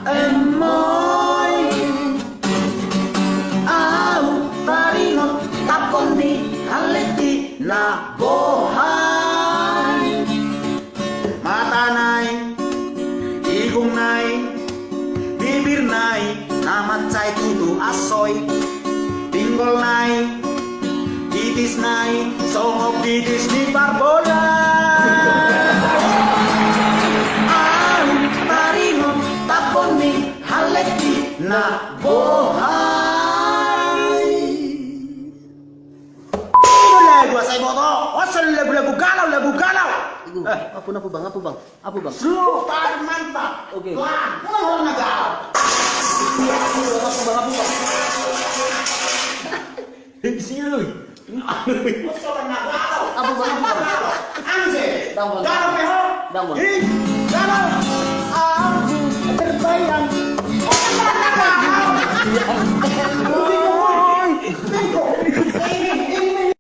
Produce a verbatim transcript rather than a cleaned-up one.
Emoy. Au taringot tabon ni haleti na bohay. Mata nai, igung nai, bibir nai, na matsai tutu asoy. Tinggol nai, titis nai, songok titis ni parbola. Au taringot tabon ni haleti na bohay. Ini lagu asai boto. Asal lagu-lagu galau, lagu galau. Igu, eh, apu, apu, Bang, apu, Bang. Apu, Bang. Slow, tarik mantap. Oke. Pelan. Pelan, pelan, galau. Apu, Bang, apu, Bang. Di sini lu. Apu, Bang, apu, Bang. Anze. Dang, Bang. Galau, peho. Dang, Bang. Ih, galau. Aku terbayang.